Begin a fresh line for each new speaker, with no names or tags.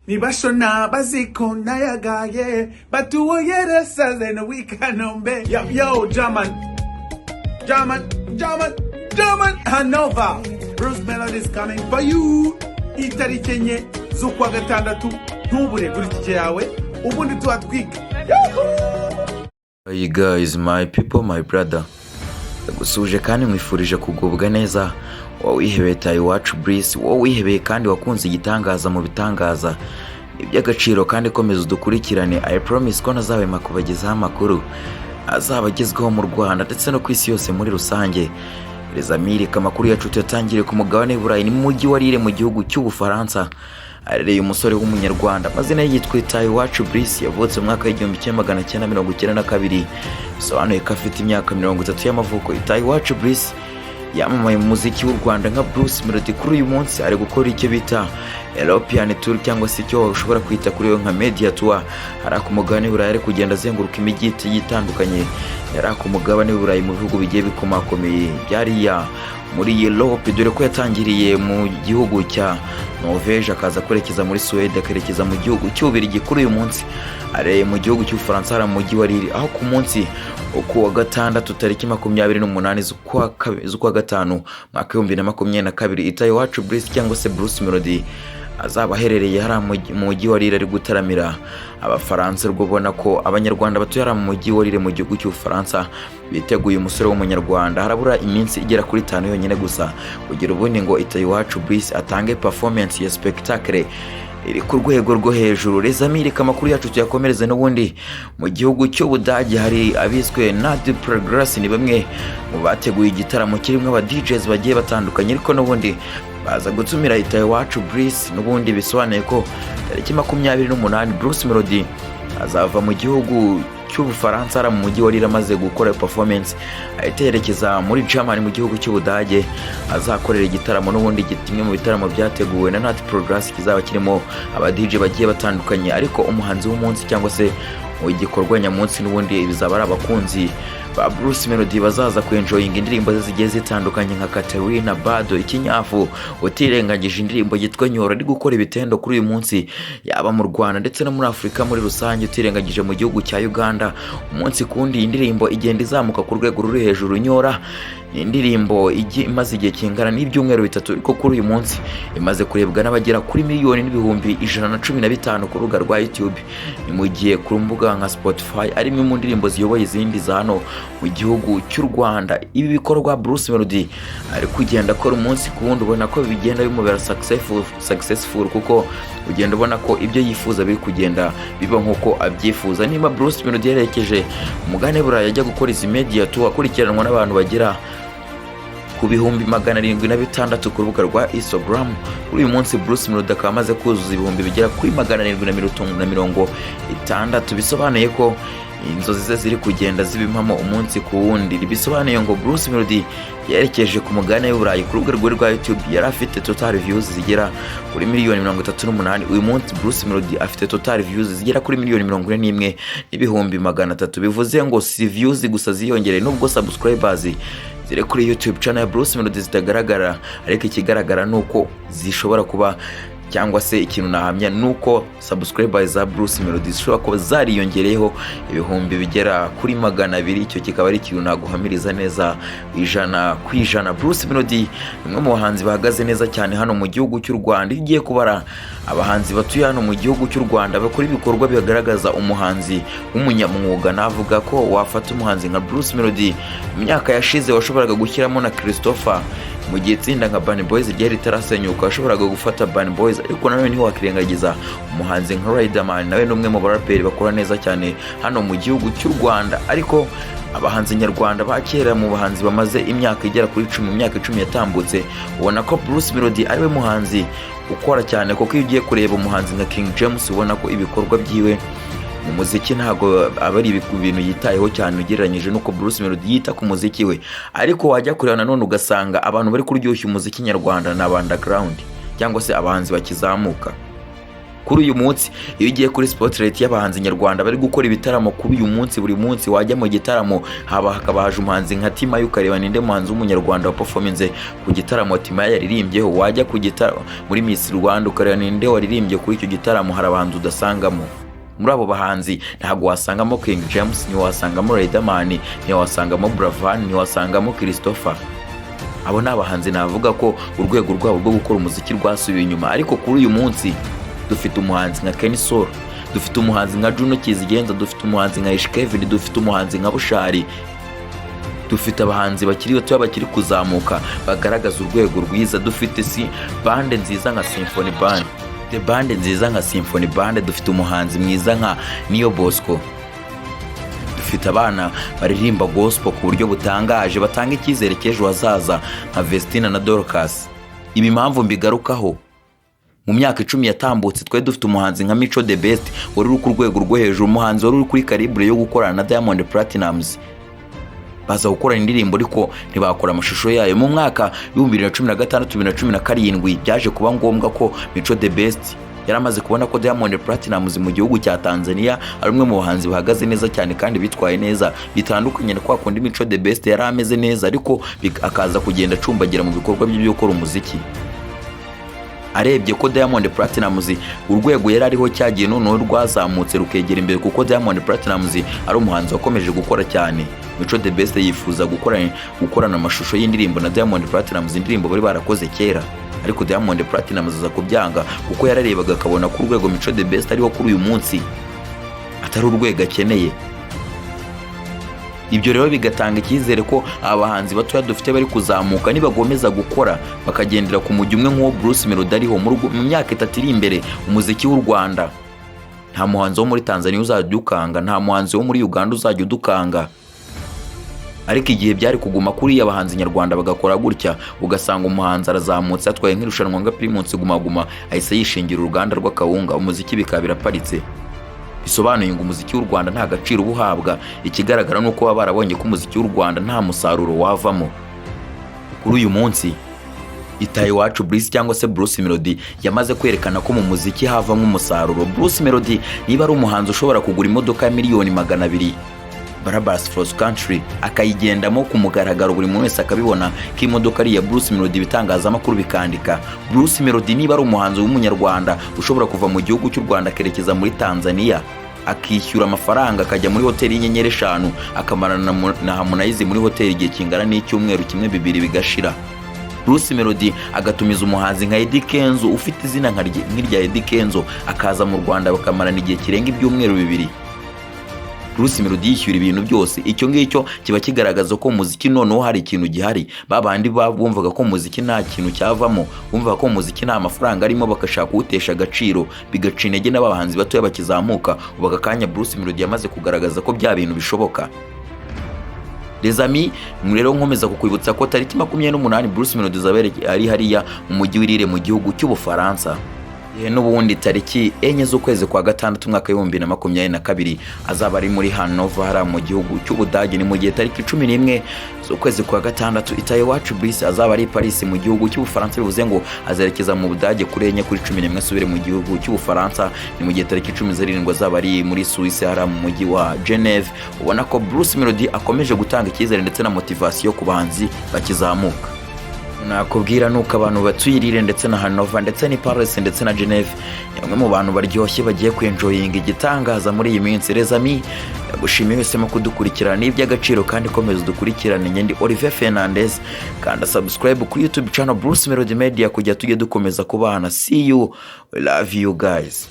Nibashona bazikunda yagaye batuwoyeresa no wikanombe. Yo yo, German, German, German, German, Hanover. Bruce Melody is coming for you. Itariki 4 z'ukwa gatandatu, ntubure gura itike yawe, ubundi tuhatwika.
Hey guys, my people, my brother. Ndagusuhuje kandi nkwifurije kugubwa neza. Wowe wihebeye Tayi Iwacu Bruce, wowe wihebeye kandi wakunze igitangaza mu bitangaza. Ni iby'agaciro kandi komeza udukurikirane. I promise ko ntazahwema kubagezaho amakuru azaba agezweho mu Rwanda ndetse no ku isi yose muri rusange. Rezamirika, amakuru yacu tuyatangire ku mugabane w'i Burayi, ni mu mujyi wa Lille mu gihugu cy'Ubufaransa. Arereye umusore w'Umunyarwanda, amazina ye yitwa Itahiwacu Bruce, yavutse mu mwaka w'1992, bisobanuye ko afite imyaka 30 y'amavuko. Itahiwacu Bruce yamamaye mu muziki w'u Rwanda nka Bruce Melody. Kuri uyu munsi ari gukora icyo bita European Tour, cyangwa se icyo ushobora kwita kuri we nka Media Tour. Hari ku mugabane w'Uburayi, ari kugenda azenguruka imijyi igiye itandukanye yari ku mugabane w'Uburayi, mu bihugu bigiye bikomakomeye byariya muri Europe, dore ko yatangiriye mu gihugu cya Norvège, akaza kwerekeza muri Suède, akerekeza mu gihugu cy'Ububiligi. Kuri uyu munsi areye mu gihugu cy'Ubufaransa, hari mu mujyi wa Lille, aho ku munsi wo ku wa gatandatu tariki 28 z'ukwa gatanu mwaka 2022, Itahiwacu Bruce cyangwa se Bruce Melody azaba aherereye hariya mu mujyi wa Lille, ari gutaramira Abafaransa. Rwo ubona ko Abanyarwanda batuye hariya mu mujyi wa Lille mu gihugu cy'Ubufaransa biteguye umusore w'Umunyarwanda. Harabura iminsi igera kuri 5 yonyine gusa kugira ubundi ngo Itahiwacu Bruce atange performance ya spectacle iri ku rwego rwo hejuru. Rezamirika, amakuru yacu tuyakomereze n'ubundi mu gihugu cy'Ubudage. Hari abiswe Nadi Progress, ni bamwe mu bateguye igitaramo kirimo aba DJs bagiye batandukanye, ariko n'ubundi baza gutumira Itahiwacu Bruce. N'ubundi bisobanuye ko tariki 28 Bruce Melody azava mu gihugu cy'Ubufaransa, ari mu mujyi wa Lille amaze gukora performance, ahita yerekeza muri Germany, mu gihugu cy'Ubudage, azakorera igitaramo. N'ubundi kimwe mu bitaramo byateguwe na Nat Progress kizaba kirimo aba DJ bagiye batandukanye, ariko umuhanzi w'umunsi cyangwa se igikorwa nyamunsi n'ubundi bizaba ari abakunzi ba Bruce Melody bazaza kwenjoyinga indirimbo ze zigiye zitandukanye nka Katerina, Bado, Ikinyafu, utirengagije indirimbo yitwa Nyora ari gukora ibitendo kuri uyu munsi, yaba mu Rwanda ndetse no muri Afurika muri rusange, utirengagije mu gihugu cya Uganda. Umunsi kundi indirimbo igenda izamuka ku rwego ruri hejuru. Nyora ni indirimbo imaze igihe kingana n'ibyumweru 3, ariko kuri uyu munsi imaze kurebwa n'abagera kuri miliyoni n'ibihumbi 115 ku rubuga rwa YouTube. Ni mu gihe ku mbuga nka Spotify ari imwe mu ndirimbo ziyoboye izindi za hano mu gihugu cy'u Rwanda. Ibi bikorwa Bruce Melody ari kugenda akora umunsi ku wundi, ubona ko bigenda bimubera successful, kuko ugenda ubona ko ibyo yifuza biri kugenda biba nk'uko abyifuza. Niba Bruce Melody yerekeje umugabane Burayi ajya gukora izi media tour, akurikiranwa n'abantu bagera ku 706,000 ku rubuga rwa Instagram, kuri uyu munsi Bruce Melody akaba amaze kuzuza ibihumbi bigera kuri 760,000, bisobanuye ko inzozi ze ziri kugenda ziba impamo umunsi ku wundi. Bisobanuye ngo Bruce Melody yerekeje ku mugabane w'Uburayi, ku rubuga rwe rwa YouTube yari afite total views zigera kuri miliyoni 38, uyu munsi Bruce Melody afite total views zigera kuri miliyoni 41,300,000. Bivuze ngo si views gusa ziyongereye, nubwo subscribers ziri kuri YouTube channel ya Bruce Melody zitagaragara, ariko ikigaragara ni uko zishobora kuba, cyangwa se ikintu nahamya ni uko subscribers za Bruce Melody zishobora kuba zariyongereyeho ibihumbi bigera kuri 200. Icyo kikaba ari ikintu naguhamiriza neza 100%. Bruce Melody ni umwe mu bahanzi bahagaze neza cyane hano mu gihugu cy'u Rwanda. Iyo ugiye kubara abahanzi batuye hano mu gihugu cy'u Rwanda bakora ibikorwa bigaragaza umuhanzi w'umunyamwuga, navuga ko wafata umuhanzi nka Bruce Melody. Mu myaka yashize washoboraga gushyiramo na Christopher, mu gihe itsinda nka Urban Boys ryari ritarasenyuka washoboraga gufata Urban Boys, ariko nanone ntiwakirengagiza umuhanzi nka Riderman, nawe ni umwe mu baraperi bakora neza cyane hano mu gihugu cy'u Rwanda. Ariko abahanzi nyarwanda ba kera, mu bahanzi bamaze imyaka igera kuri 10, mu myaka 10 yatambutse, ubona ko Bruce Melody ariwe muhanzi ukora cyane, kuko iyo ugiye kureba umuhanzi nka King James, ubona ko ibikorwa byiwe mu muziki ntabwo aba ari ibintu yitayeho cyane ugereranyije n'uko Bruce Melody yita ku muziki we. Ariko wajya kureba nanone ugasanga abantu bari kuryoshya umuziki nyarwanda ni aba underground cyangwa se abahanzi bakizamuka. Kuri uyu munsi, iyo ugiye kuri spotlight y'abahanzi nyarwanda bari gukora ibitaramo kuri uyu munsi, buri munsi wajya mu gitaramo haba hakaba haje umuhanzi nka Timaya, ukareba ninde muhanzi w'umunyarwanda waperforminze ku gitaramo Timaya yaririmbyeho. Wajya ku gitaramo muri Miss Rwanda, ukareba ninde waririmbye kuri icyo gitaramo, hari abahanzi udasangamo. Muri abo bahanzi ntabwo wasangamo King James, ntiwasangamo Riderman, ntiwasangamo Buravan, ntiwasangamo Christopher. Abo ni abahanzi navuga ko urwego rwabo rwo gukora umuziki rwasubiye inyuma. Ariko kuri uyu munsi dufite umuhanzi nka Kenny Sol, dufite umuhanzi nka Juno Kizigenza, dufite umuhanzi nka Ish Kevin, dufite umuhanzi nka Bushali, dufite abahanzi bakiri bato bakiri kuzamuka bagaragaza urwego rwiza. Dufite si band nziza nka Symphony Band, the band nziza nka Symphony Band, dufite umuhanzi mwiza nka Niyo Bosco, dufite abana baririmba gospel ku buryo butangaje, batanga icyizere cy'ejo hazaza nka Vestina na Dorcas. Ibi impamvu mbigarukaho, mu myaka 10 yatambutse twari dufite umuhanzi nka Mico The Best wari uri ku rwego rwo hejuru, umuhanzi wari uri kuri calibre yo gukorana na Diamond Platnumz, baza gukorana indirimbo ariko ntibakora amashusho yayo. Mu mwaka w'2016, 2017, byaje kuba ngombwa ko Mico The Best yari amaze kubona ko Diamond Platnumz mu gihugu cya Tanzania ari umwe mu bahanzi bahagaze neza cyane kandi bitwaye neza, bitandukanye na kwa kundi Mico The Best yari ameze neza ariko akaza kugenda acumbagira mu bikorwa bye byo gukora umuziki. Arebye ko Diamond Platnumz urwego yari ariho cyagiye noneho rwazamutse rukegera imbere, kuko Diamond Platnumz ari umuhanzi wakomeje gukora cyane, Mico The Best yifuza gukorana amashusho y'indirimbo na Diamond Platnumz, indirimbo bari barakoze kera, ariko Diamond Platnumz aza kubyanga kuko yararebaga akabona ko urwego Mico The Best ariho kuri uyu munsi atari urwego akeneye. Ibyo rero bigatanga icyizere ko abahanzi batoya dufite bari kuzamuka, nibagomeza gukora bakagendera ku mujyi umwe nk'uwo Bruce Melody ariho, mu myaka 3 iri imbere umuziki w'u Rwanda nta muhanzi wo muri Tanzania uzajya udukanga, nta muhanzi wo muri Uganda uzajya udukanga. Ariko igihe byari kuguma kuri abahanzi nyarwanda bagakora gutya, ugasanga umuhanzi arazamutse atwaye nk'irushanwa nka Primus Guma Guma, ahise yishingira uruganda rw'akawunga, umuziki bikaba biraparitse, bisobanuye ngo umuziki w'u Rwanda nta gaciro uba uhabwa. Ikigaragara ni uko baba barabonye ko umuziki w'u Rwanda nta musaruro wavamo. Kuri uyu munsi Itahiwacu Bruce cyangwa se Bruce Melody yamaze kwerekana ko mu muziki havamo umusaruro. Bruce Melody niba ari umuhanzi ushobora kugura imodoka ya miliyoni 200 Brabus Cross Country, akayigendamo ku mugaragaro, buri muntu wese akabibona ko imodoka ari iya Bruce Melody, ibitangazamakuru bikandika. Bruce Melody niba ari umuhanzi w'umunyarwanda ushobora kuva mu gihugu cy'u Rwanda akerekeza muri Tanzania, akishyura amafaranga, akajya muri hoteli y'inyenyeri eshanu, akamarana na Harmonize muri hoteli igihe kingana n'icyumweru kimwe, bibiri bigashira, Bruce Melody agatumiza umuhanzi nka Eddy Kenzo ufite izina nk'irya Eddy Kenzo, akaza mu Rwanda bakamarana igihe kirenga ibyumweru 2, Bruce Melody yishyura ibintu byose, icyo ngicyo kiba kigaragaza ko muziki noneho hari ikintu gihari. Ba bandi bumvaga ko muziki nta kintu cyavamo, bumvaga ko muziki nta mafaranga arimo, bagashaka kuwutesha agaciro, bigaca intege n'abahanzi batoya bakizamuka. Ubu aka kanya Bruce Melody yamaze kugaragaza ko bya bintu bishoboka. Les amis, rero nkomeza kukwibutsa ko tariki 28 Bruce Melody azaba ari hariya mu mujyi w'i Lille mu gihugu cy'Ubufaransa. N'ubundi tariki 4 z'ukwezi kwa gatandatu umwaka w'2022 azaba ari muri Hanover hariya mu gihugu cy'Ubudage. Ni mu gihe tariki 11 z'ukwezi kwa gatandatu Itahiwacu Bruce azaba ari i Paris mu gihugu cy'Ubufaransa, bivuze ngo azerekeza mu Budage kuri 4, kuri 11 asubire mu gihugu cy'Ubufaransa. Ni mu gihe tariki 17 azaba ari muri Suisse hariya mu mujyi wa Geneve. Ubona ko Bruce Melody akomeje gutanga icyizere ndetse na motivation ku bahanzi bakizamuka. Nakubwira nuko abantu batuye Lille ndetse na Hanover ndetse ni Paris ndetse na Geneve ni bamwe mu bantu baryoshye bagiye kwenjoyinga igitangaza muri iyi minsi. Les amis, ndagushimiye wese mu kudukurikirana, ni iby'agaciro kandi komeza udukurikirane. Njye Olivier Fernandez, kanda subscribe kuri YouTube channel Bruce Melody Media kugira tujye dukomeza kubana. See you, we love you guys.